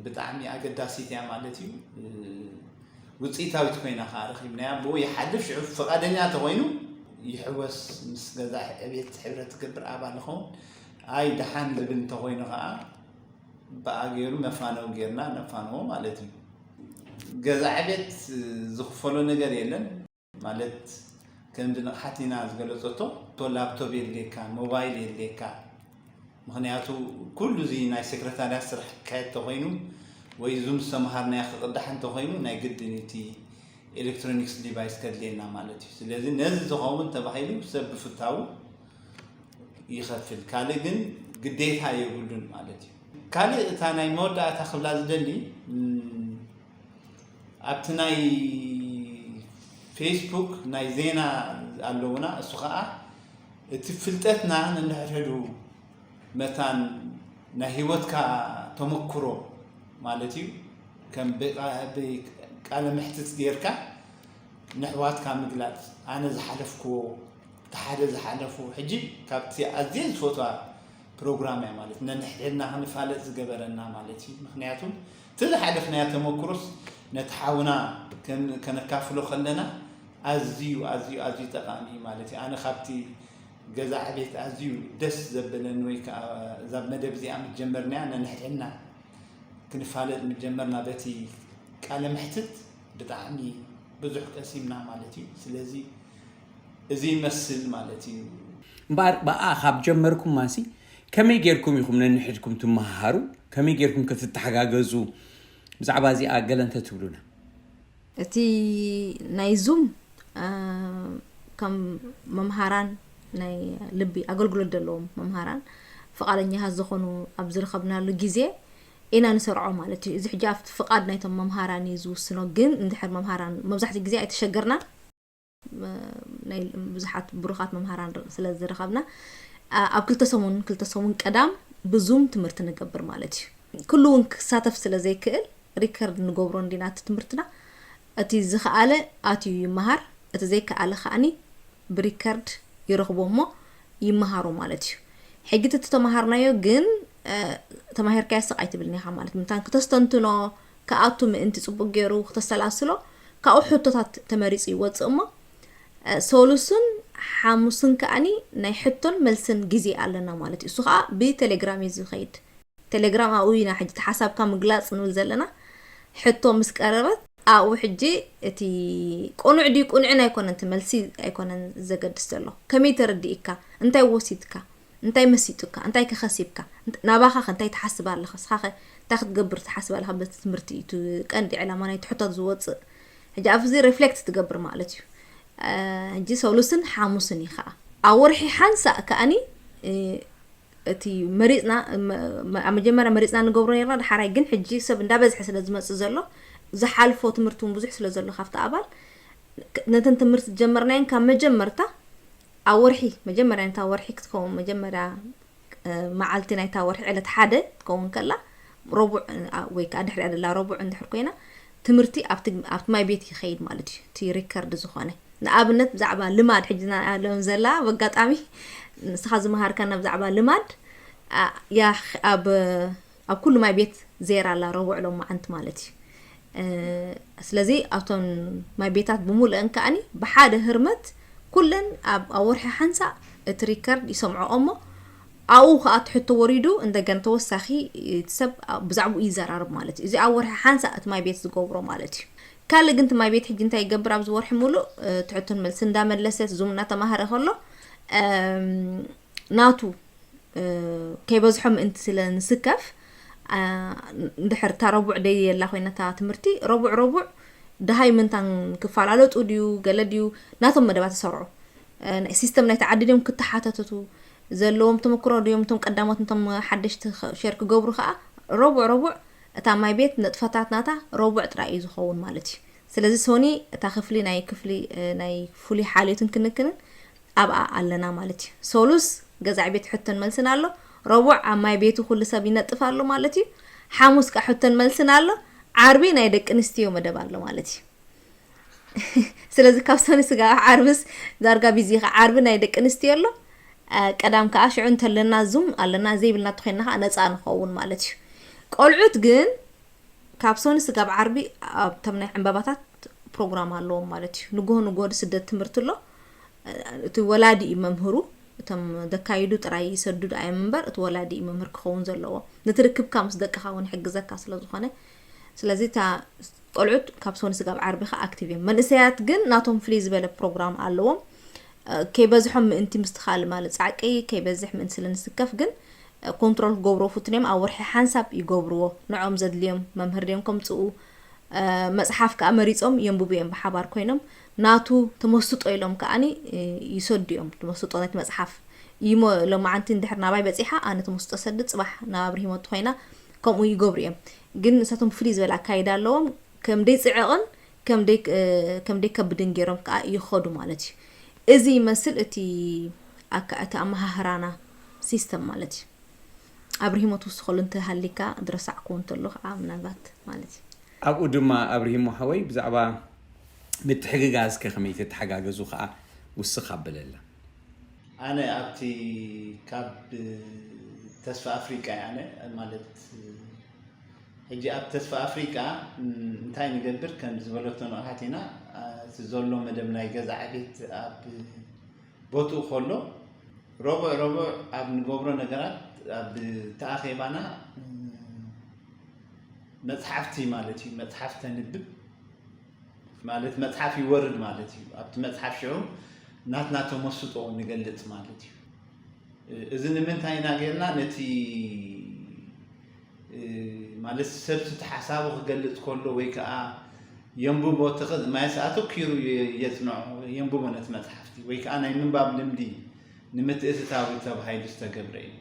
ብጣዕሚ ኣገዳሲት እያ ማለት እዩ። ውፅኢታዊት ኮይና ከዓ ረኪብናያ። ብኡ ይሓልፍ። ሽዑ ፍቓደኛ እንተኮይኑ ይሕወስ፣ ምስ ገዛ ዕቤት ሕብረት ትገብር ኣባል ይኸውን። ኣይ ደሓን ዝብል እንተኮይኑ ከዓ ብኣ ገይሩ መፋነው ገይርና ነፋንዎ ማለት እዩ። ገዛ ዕቤት ዝኽፈሎ ነገር የለን። ማለት ከምዚ ንቕሓት ኢና ዝገለፀቶ፣ እቶ ላፕቶፕ የድልየካ፣ ሞባይል የድልየካ። ምክንያቱ ኩሉ እዚ ናይ ሴክረታርያት ስራሕ ክካየድ ተኮይኑ ወይ ዙም ዝተምሃርናዮ ክቕዳሕ እንተኮይኑ ናይ ግድን እቲ ኤሌክትሮኒክስ ዲቫይስ ከድልየና ማለት እዩ። ስለዚ ነዚ ዝኸውን ተባሂሉ ሰብ ብፍታው ይኸፍል። ካልእ ግን ግዴታ የብሉን ማለት እዩ። ካልእ እታ ናይ መወዳእታ ክብላ ዝደሊ ኣብቲ ናይ ፌስቡክ ናይ ዜና ኣለውና። እሱ ከዓ እቲ ፍልጠትና ነንሕድሕዱ መታን ናይ ህይወትካ ተመክሮ ማለት እዩ። ከም ቃለ መሕትት ጌርካ ንሕዋትካ ምግላፅ፣ ኣነ ዝሓለፍክዎ፣ እቲ ሓደ ዝሓለፉ። ሕጂ ካብቲ ኣዝየ ዝፈትዋ ፕሮግራም እያ ማለት ነንሕድሕድና ክንፋለጥ ዝገበረና ማለት እዩ። ምክንያቱ እቲ ዝሓለፍናዮ ተመክሮስ ነቲ ሓውና ከነካፍሎ ከለና ኣዝዩ ኣዝዩ ኣዝዩ ጠቃሚ እዩ ማለት እዩ። ኣነ ካብቲ ገዛ ዕቤት ኣዝዩ ደስ ዘበለኒ ወይ ከዓ እዛ መደብ እዚኣ ምስ ጀመርናያ ነንሕድሕድና ክንፋለጥ ምስ ጀመርና በቲ ቃለ መሕትት ብጣዕሚ ብዙሕ ቀሲምና ማለት እዩ። ስለዚ እዚ ይመስል ማለት እዩ። እምበኣር ብኣ ካብ ጀመርኩማሲ ከመይ ጌርኩም ኢኹም ነንሕድኩም ትመሃሃሩ? ከመይ ጌርኩም ከ ትተሓጋገዙ? ብዛዕባ እዚኣ ገለ እንተ ትብሉና። እቲ ናይ ዙም ከም መምሃራን ናይ ልቢ ኣገልግሎት ዘለዎም መምሃራን ፍቓደኛታት ዝኾኑ ኣብ ዝረኸብናሉ ግዜ ኢና ንሰርዖ ማለት እዩ። እዚ ሕጂ ኣብቲ ፍቓድ ናይቶም መምሃራን እዩ ዝውስኖ። ግን እንድሕር መምሃራን መብዛሕትኡ ግዜ ኣይተሸገርናን። ናይ ብዙሓት ብሩኻት መምሃራን ስለ ዝረኸብና ኣብ ክልተ ሰሙን ክልተ ሰሙን ቀዳም ብዙም ትምህርቲ ንገብር ማለት እዩ። ኩሉ እውን ክሳተፍ ስለ ዘይክእል ሪከርድ ንገብሮ እንዲና እቲ ትምህርትና። እቲ ዝኸኣለ ኣትዩ ይመሃር፣ እቲ ዘይከኣለ ከኣኒ ብሪከርድ ይረኽቦ እሞ ይመሃሮ ማለት እዩ። ሕጂ እቲ ተመሃርናዮ ግን ተማሂርካዮ ስቕ ኣይትብልን ኢኻ ማለት ምንታን ክተስተንትኖ ክኣቱ ምእንቲ ጽቡቅ ገይሩ ክተሰላስሎ ካብኡ ሕቶታት ተመሪጹ ይወጽእ እሞ ሰሉስን ሓሙስን ከኣኒ ናይ ሕቶን መልስን ግዜ ኣለና ማለት እዩ። እሱ ከዓ ብቴሌግራም እዩ ዝኸይድ። ቴሌግራም ኣብኡ ኢና ሕጂ እቲ ሓሳብካ ምግላፅ ንብል ዘለና። ሕቶ ምስ ቀረበት ኣብኡ ሕጂ እቲ ቅኑዕ ድዩ ቅኑዕን ኣይኮነን እቲ መልሲ ኣይኮነን ዘገድስ ዘሎ። ከመይ ተረዲእካ፣ እንታይ ወሲድካ፣ እንታይ መሲጡካ፣ እንታይ ከኸሲብካ፣ ናባኻ ከ እንታይ ትሓስብ ኣለኻ፣ እስኻ ከ እንታይ ክትገብር ትሓስብ ኣለኻ በቲ ትምህርቲ እዩ እቲ ቀንዲ ዕላማ ናይቲ ሕቶ ዝወፅእ። ሕጂ ኣብዚ ሪፍሌክት ትገብር ማለት እዩ። ሕጂ ሰሉስን ሓሙስን እዩ ከዓ ኣብ ወርሒ ሓንሳእ ከኣኒ እቲ መሪፅና መ- መ- ኣብ መጀመርያ መሪፅና ንገብሮ ነርና። ድሓራይ ግን ሕጂ ሰብ እንዳበዝሐ ስለ ዝመፅእ ዘሎ፣ ዝሓልፎ ትምህርቲ እውን ብዙሕ ስለ ዘሎ ካብቲ ኣባል፣ ክ- ነተን ትምህርቲ ዝጀመርናየን ካብ መጀመርታ ኣብ ወርሒ፣ መጀመርያ ነታ ወርሒ ክትከውን፣ መጀመርያ መዓልቲ ናይታ ወርሒ ዕለት ሓደ ትከውን ከላ፣ ረቡዕ ወይ ከዓ ድሕሪኣ ደላ ረቡዕ እንድሕር ኮይና፣ ትምህርቲ ኣብቲ ማይ ቤት ይኸይድ ማለት እዩ። እቲ ሪከርድ ዝኾነ ንኣብነት ብዛዕባ ልማድ ሕጂ ኣለውን ዘላ በጋጣሚ ንስኻ ዝመሃርካና ብዛዕባ ልማድ ኣብ ኣብ ኩሉ ማይ ቤት ዜራ ኣላ ረቡዕ ሎማዓንቲ ማለት እዩ። ስለዚ ኣብቶም ማይ ቤታት ብምሉአን ከኣኒ ብሓደ ህርመት ኩለን ኣብ ወርሒ ሓንሳእ እቲ ሪከርድ ይሰምዖ እሞ ኣብኡ ከዓ ትሕቶ ወሪዱ እንደገና ተወሳኺ ሰብ ብዛዕባኡ ይዘራርብ ማለት እዩ። እዚ ኣብ ወርሒ ሓንሳእ እቲ ማይ ቤት ዝገብሮ ማለት እዩ። ካልእ ግን እቲ ማይ ቤት ሕጂ እንታይ ይገብር ኣብዚ ወርሒ ሙሉእ ትሕቶን መልሲ እንዳመለሰ ዙም እናተማሃረ ከሎ ናቱ ከይበዝሖ ምእንቲ ስለ ንስከፍ እንድሕር እታ ረቡዕ ደይ የላ ኮይና እታ ትምህርቲ ረቡዕ ረቡዕ ደሃይ ምንታን ክፈላለጡ ድዩ ገለ ድዩ ናቶም መደባት ይሰርዑ። ናይ ሲስተም ናይቲ ዓዲ ድዮም ክተሓተትቱ ዘለዎም ተመክሮ ድዮም እቶም ቀዳሞት ነቶም ሓደሽቲ ሸር ክገብሩ ከዓ ረቡዕ ረቡዕ እታ ማይ ቤት ነጥፈታት ናታ ረቡዕ ጥራይ እዩ ዝኸውን ማለት እዩ። ስለዚ ሶኒ እታ ክፍሊ ናይ ክፍሊ ናይ ፍሉይ ሓልዮትን ክንክንን ኣብኣ ኣለና ማለት እዩ። ሶሉስ ገዛዕ ቤት ሕቶን መልስን ኣሎ። ረቡዕ ኣብ ማይ ቤቱ ኩሉ ሰብ ይነጥፍ ኣሎ ማለት እዩ። ሓሙስ ከዓ ሕቶን መልስን ኣሎ። ዓርቢ ናይ ደቂ ኣንስትዮ መደብ ኣሎ ማለት እዩ። ስለዚ ካብ ሶኒ ስጋ ዓርብስ ዳርጋ ቢዚ ኢኻ። ዓርቢ ናይ ደቂ ኣንስትዮ ኣሎ። ቀዳም ከዓ ሽዑ እንተለና ዙም ኣለና ዘይብልና ተኮይንና ከዓ ነፃ ንኸውን ማለት እዩ። ቆልዑት ግን ካብ ሶኒ ስጋብ ዓርቢ ኣብቶም ናይ ዕምባባታት ፕሮግራም ኣለዎም ማለት እዩ። ንጎሆ ንጎሆ ስደት ትምህርቲ ኣሎ። እቲ ወላዲ እዩ መምህሩ። እቶም ደካይዱ ጥራይ ይሰድዱ ኣዮም እምበር እቲ ወላዲ እዩ መምህር ክኸውን ዘለዎ። ነቲ ርክብካ ምስ ደቅኻ እውን ይሕግዘካ ስለ ዝኾነ ስለዚ እታ ቆልዑት ካብ ሶኒ ስጋብ ዓርቢ ከዓ ኣክቲቭ እዮም። መንእሰያት ግን ናቶም ፍልይ ዝበለ ፕሮግራም ኣለዎም። ከይበዝሖም ምእንቲ ምስትኻል ማለት ፃዕቂ ከይበዝሕ ምእንቲ ስለ ንስከፍ ግን ኮንትሮል ክገብርዎ ፍቱን እዮም። ኣብ ወርሒ ሓንሳብ ይገብርዎ። ንዖም ዘድልዮም መምህር ድዮም ከምፅኡ መፅሓፍ ከዓ መሪፆም የንብቡ እዮም ብሓባር ኮይኖም ናቱ ተመስጦ ኢሎም ከዓኒ ይሰዱ እዮም። ተመስጦ ናይቲ መፅሓፍ እሞ ሎማዓንቲ እንድሕር ናባይ በፂሓ ኣነ ተመስጦ ሰድድ ፅባሕ ናብ ኣብርሂሞት ኮይና ከምኡ ይገብሩ እዮም። ግን ንሳቶም ፍልይ ዝበለ ኣካይዳ ኣለዎም። ከም ደይ ፅዕቕን ከም ደይ ከም ደይ ከብድን ገይሮም ከዓ ይኸዱ ማለት እዩ። እዚ ይመስል እቲ ኣካ እቲ ኣመሃህራና ሲስተም ማለት እዩ። ኣብርሂሞ ትውስኸሉ እንተሃሊካ ዝረሳዕኩዎ እንተሎ ከዓ ምናልባት ማለት እዩ። ኣብኡ ድማ ኣብርሂሞ ሓወይ ብዛዕባ ምትሕግጋዝ ከ ከመይ ተተሓጋገዙ ከዓ ውስኽ ኣበለላ። ኣነ ኣብቲ ካብ ተስፋ ኣፍሪቃ እየ ኣነ ማለት ሕጂ ኣብ ተስፋ ኣፍሪቃ እንታይ ንገብር ከም ዝበለቶ ንቕሓት ኢና እቲ ዘሎ መደብ ናይ ገዛ ዕቤት ኣብ ቦትኡ ከሎ ረቡዕ ረቡዕ ኣብ ንገብሮ ነገራት ኣብ ተኣኼባና መፅሓፍቲ ማለት እዩ መፅሓፍ ተንብብ ማለት መፅሓፍ ይወርድ ማለት እዩ ኣብቲ መፅሓፍ ሽዑ ናትና ተመስጦ ንገልፅ ማለት እዩ እዚ ንምንታይ ኢና ጌርና ነቲ ማለት ሰብ እቲ ሓሳቡ ክገልፅ ከሎ ወይ ከዓ የንብቦ ማየስ ኣተኪሩ የፅንዖ የንብቦ ነቲ መፅሓፍቲ ወይ ከዓ ናይ ምንባብ ልምዲ ንምትእትታዊ ተባሂሉ ዝተገብረ እዩ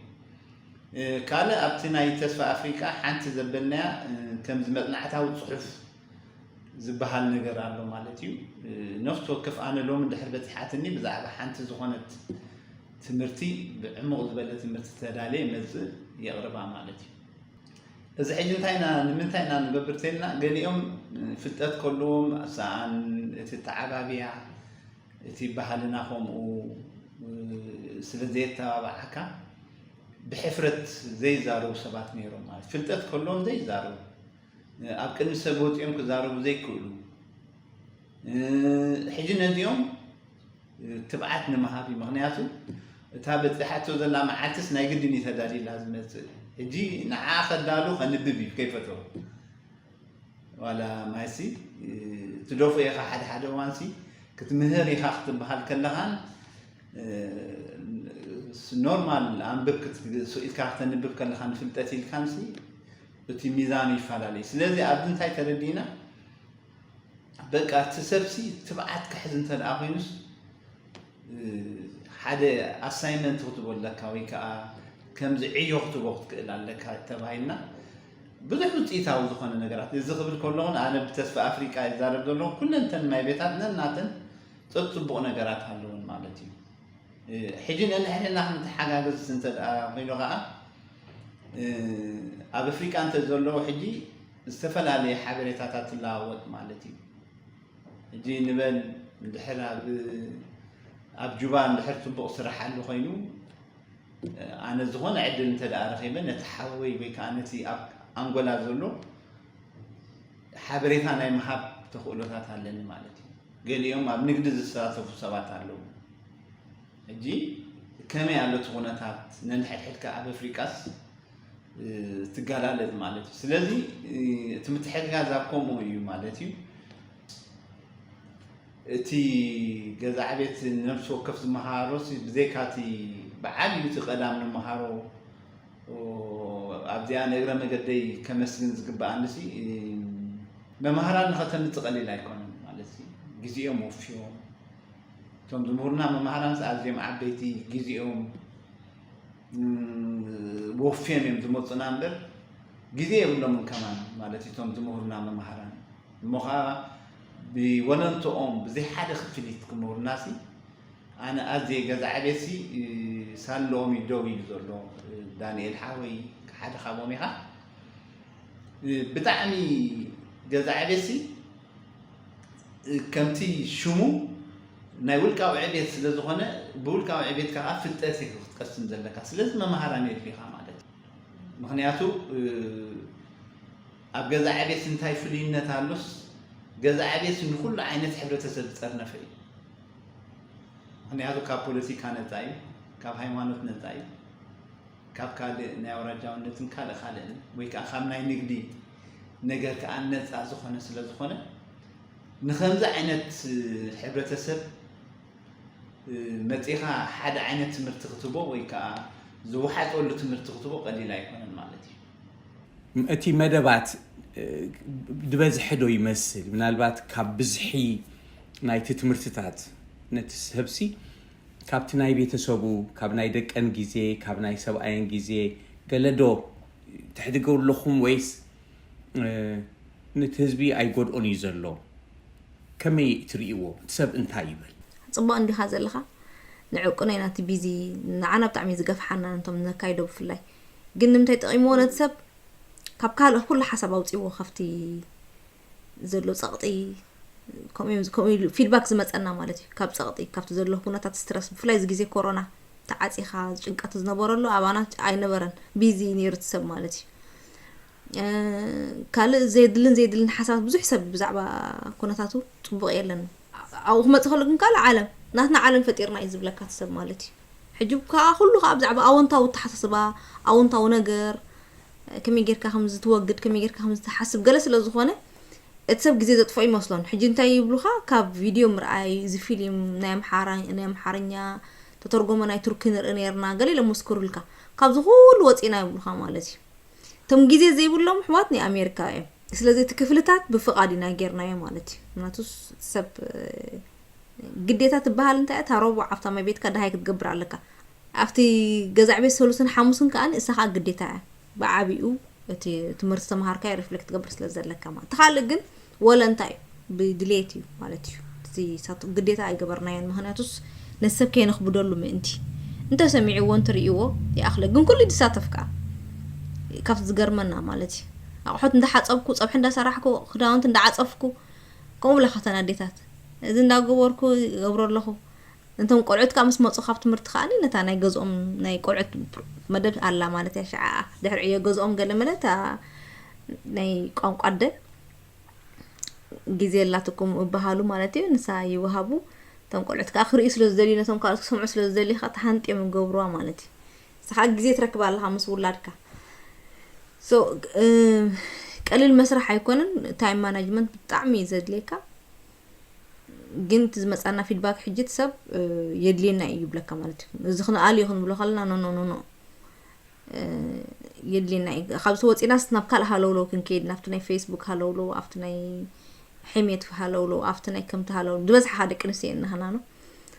ካልእ ኣብቲ ናይ ተስፋ ኣፍሪቃ ሓንቲ ዘበልናያ ከምዚ መፅናዕታዊ ፅሑፍ ዝበሃል ነገር ኣሎ ማለት እዩ ነፍሲ ወከፍ ኣነ ሎሚ እንድሕር በፂሓትኒ ብዛዕባ ሓንቲ ዝኾነት ትምህርቲ ብዕሙቕ ዝበለ ትምህርቲ ተዳልየ መፅእ የቕርባ ማለት እዩ እዚ ሕጂ እንታይ ኢና ንምንታይ ኢና ንገብር ተልና ገሊኦም ፍልጠት ከለዎም ሰኣን እቲ ተዓባብያ እቲ ባህልና ከምኡ ስለ ዘየተባብዓካ ብሕፍረት ዘይዛረቡ ሰባት ነይሮም ማለት ፍልጠት ከለዎም ዘይዛረቡ ኣብ ቅድሚ ሰብ ወፂኦም ክዛረቡ ዘይክእሉ ሕጂ ነዚኦም ትብዓት ንምሃብ እዩ ምክንያቱ እታ በፂሓቶ ዘላ መዓልትስ ናይ ግድን እዩ ተዳልዩላ ዝመፅእ ሕጂ ንዓ ከዳሉ ከንብብ እዩ ከይፈተው ዋላ ማይሲ ትደፉ ኢኻ ሓደ ሓደ እዋንሲ ክትምህር ኢኻ ክትበሃል ከለኻን ኖርማል ኣንብብ ኢልካ ክተንብብ ከለኻ ንፍልጠት ኢልካንሲ እቲ ሚዛኑ ይፈላለዩ ስለዚ ኣብዚ እንታይ ተረዲእና በቃ እቲ ሰብሲ ትብዓት ክሕዝ እንተ ደኣ ኮይኑስ ሓደ ኣሳይመንት ክትቦ ኣለካ ወይ ከዓ ከምዚ ዕዮ ክትቦ ክትክእል ኣለካ ተባሂልና ብዙሕ ውፅኢታዊ ዝኾነ ነገራት። እዚ ክብል ከለኹን ኣነ ብተስፋ ኣፍሪቃ ይዛረብ ዘለኹ። ኩለንተን ናይ ቤታትነን ናተን ጸጽቡቕ ነገራት ኣለውን ማለት እዩ። ሕጂ ነንሕድሕድና ክንተሓጋገዝ እንተ ደኣ ኮይኑ ኸዓ ኣብ ኣፍሪቃ እንተ ዘለዉ ሕጂ ዝተፈላለየ ሓበሬታታት ትለዋወጥ ማለት እዩ። ሕጂ ንበል እንድሕር ኣብ ኣብ ጁባ እንድሕር ጽቡቕ ስራሕ ኣሎ ኮይኑ ኣነ ዝኾነ ዕድል እንተ ደኣ ረኺበ ነቲ ሓወይ ወይ ከዓ ነቲ ኣብ ኣንጎላ ዘሎ ሓበሬታ ናይ ምሃብ ተኽእሎታት ኣለኒ ማለት እዩ። ገሊኦም ኣብ ንግዲ ዝሳተፉ ሰባት ኣለዉ። ሕጂ ከመይ ኣሎ እቲ ኩነታት ነንሕድሕድካ ኣብ ኣፍሪቃስ ትጋላለጥ ማለት እዩ። ስለዚ እቲ ምትሕግጋዝ ኣብ ከምኡ እዩ ማለት እዩ። እቲ ገዛ ዕቤት ነፍሲ ወከፍ ዝመሃሮ ብዘይካ እቲ ብዓብዩ እቲ ቀዳም ንመሃሮ ኣብዚኣ ንእግረ መገደይ ከመስግን ዝግበኣኒ ሲ መምሃራን ንኸተምፅ ቀሊል ኣይኮነን ማለት እዩ። ግዜኦም ወፍዮም እቶም ዝምህሩና መምሃራን ኣዝዮም ዓበይቲ ግዜኦም ወፍዮም እዮም ዝመፁና እምበር ግዜ የብሎምን ከማን ማለት እቶም ዝምህሩና መምሃራን እሞ ከዓ ብወለንትኦም ብዘይ ሓደ ክፍሊት ክምህሩና ሲ ኣነ ኣዝየ ገዛ ዕቤት ሲ ሳለኦም እዩ ደው ኢሉ ዘሎ። ዳንኤል ሓወይ ሓደ ካብኦም ኢኻ። ብጣዕሚ ገዛ ዕቤት ሲ ከምቲ ሽሙ ናይ ውልቃዊ ዕቤት ስለ ዝኾነ ብውልቃዊ ዕቤት ከዓ ፍልጠት ክትቀስም ዘለካ። ስለዚ መምሃራን የድልኻ ማለት እዩ። ምክንያቱ ኣብ ገዛ ዕቤት እንታይ ፍልይነት ኣሎስ ገዛ ዕቤት ንኩሉ ዓይነት ሕብረተሰብ ዝፀርነፈ እዩ። ምክንያቱ ካብ ፖለቲካ ነፃ እዩ፣ ካብ ሃይማኖት ነፃ እዩ፣ ካብ ካልእ ናይ ኣውራጃውነትን ካልእ ካልእን ወይ ከዓ ካብ ናይ ንግዲ ነገር ከዓ ነፃ ዝኾነ ስለ ዝኾነ ንከምዚ ዓይነት ሕብረተሰብ መፂኻ ሓደ ዓይነት ትምህርቲ ክትቦ ወይ ከዓ ዝወሓጠሉ ትምህርቲ ክትቦ ቀሊል ኣይኮነን ማለት እዩ። እቲ መደባት ድበዝሐ ዶ ይመስል? ምናልባት ካብ ብዝሒ ናይቲ ትምህርትታት ነቲ ሰብሲ ካብቲ ናይ ቤተሰቡ ካብ ናይ ደቀን ግዜ ካብ ናይ ሰብኣየን ግዜ ገለ ዶ ተሕድገው ኣለኹም ወይስ ነቲ ህዝቢ ኣይጎድኦን እዩ ዘሎ? ከመይ ትርእይዎ? እቲ ሰብ እንታይ ይብል? ጽቡቕ እንዲኻ ዘለኻ። ንዕቅኖ ኢና እቲ ቢዚ ንዓና ብጣዕሚ እዩ ዝገፍሓና ነቶም ነካይዶ ብፍላይ። ግን ንምንታይ ጠቒምዎ ነቲ ሰብ ካብ ካልእ ኩሉ ሓሳብ ኣውጺእዎ ካብቲ ዘሎ ጸቕጢ ከምኡ ኢሉ ፊድባክ ዝመጸና ማለት እዩ። ካብ ጸቕጢ ካብቲ ዘሎ ኩነታት ስትረስ ብፍላይ እዚ ግዜ ኮሮና ተዓጺኻ ጭንቀት ዝነበረሉ ኣባና ኣይነበረን። ቢዚ ነይሩ እቲ ሰብ ማለት እዩ። ካልእ ዘየድልን ዘየድልን ሓሳባት ብዙሕ ሰብ ብዛዕባ ኩነታቱ ፅቡቕ የለን ኣብኡ ክመፅእ ከሎ ግን ካልእ ዓለም ናትና ዓለም ፈጢርና እዩ ዝብለካ እቲ ሰብ ማለት እዩ ሕጂ ከዓ ኩሉ ከዓ ብዛዕባ ኣወንታዊ ኣተሓሳስባ ኣወንታዊ ነገር ከመይ ጌርካ ከም ዝትወግድ ከመይ ጌርካ ከም ዝትሓስብ ገለ ስለ ዝኾነ እቲ ሰብ ግዜ ዘጥፍኦ ይመስሎን ሕጂ እንታይ ይብሉኻ ካብ ቪድዮ ምርኣይ እዚ ፊልም ናይ ኣምሓርኛ ተተርጎመ ናይ ቱርኪ ንርኢ ነርና ገለ ኢሎም መስክሩልካ ካብዚ ኩሉ ወፂና ይብሉኻ ማለት እዩ እቶም ግዜ ዘይብሎም ኣሕዋት ናይ ኣሜሪካ እዮም። ስለዚ እቲ ክፍልታት ብፍቓድ ኢና ጌርናዮ ማለት እዩ። ምክንያቱ ሰብ ግዴታ ትበሃል እንታይ እያ? እታ ረቡዕ ኣብታ ማይ ቤትካ ደሃይ ክትገብር ኣለካ። ኣብቲ ገዛ ዕቤት ሰሉስን ሓሙስን ከኣ ንሳ ከኣ ግዴታ እያ። ብዓቢኡ እቲ ትምህርቲ ዝተምሃርካዮ ሪፍሌክት ትገብር ስለ ዘለካ ማለት። እቲ ካልእ ግን ወለንታ እዩ። ብድሌት እዩ ማለት እዩ። እቲ ሳቱ ግዴታ ኣይገበርናዮን ምክንያቱስ ነቲ ሰብ ከየነኽብደሉ ምእንቲ። እንተሰሚዕዎ እንትርእይዎ ይኣኽለ ግን ኩሉ ድሳተፍ ከኣ ካብቲ ዝገርመና ማለት እዩ ኣቑሑት እንዳሓፀብኩ ፀብሒ እንዳሰራሕኩ ክዳውንቲ እንዳዓፀፍኩ ከምኡ ብላ ካብተን ኣዴታት እዚ እንዳገበርኩ ይገብሮ ኣለኹ ነቶም ቆልዑት ከዓ ምስ መፁ ካብ ትምህርቲ ከዓ ነታ ናይ ገዝኦም ናይ ቆልዑት መደብ ኣላ ማለት እያ ሸዓ ድሕሪ ዕዮ ገዝኦም ገለ መለ እታ ናይ ቋንቋ ኣደ ግዜ ኣላትኩም እበሃሉ ማለት እዩ ንሳ ይወሃቡ እቶም ቆልዑት ከዓ ክርእዩ ስለ ዝደልዩ ነቶም ካልኦት ክሰምዑ ስለ ዝደልዩ ከዓ ተሃንጥዮም ይገብሩዋ ማለት እዩ ንሳ ከዓ ግዜ ትረክብ ኣለካ ምስ ውላድካ so ቀሊል መስራሕ ኣይኮነን ታይም ማናጅመንት ብጣዕሚ እዩ ዘድልየካ ግን እቲ ዝመፃና ፊድባክ ሕጂ እቲ ሰብ የድልየና እዩ ይብለካ ማለት እዩ እዚ ክንኣል እዩ ክንብሎ ከለና ኖ ኖ ኖ የድልየና እዩ ካብዚ ወፂናስ ናብ ካልእ ሃለውለው ክንከይድ ናብቲ ናይ ፌስቡክ ሃለውለው ኣብቲ ናይ ሕሜት ሃለውለው ኣብቲ ናይ ከምቲ ሃለውለው ዝበዝሓ ደቂ ኣንስትዮ እየን ናህና ነው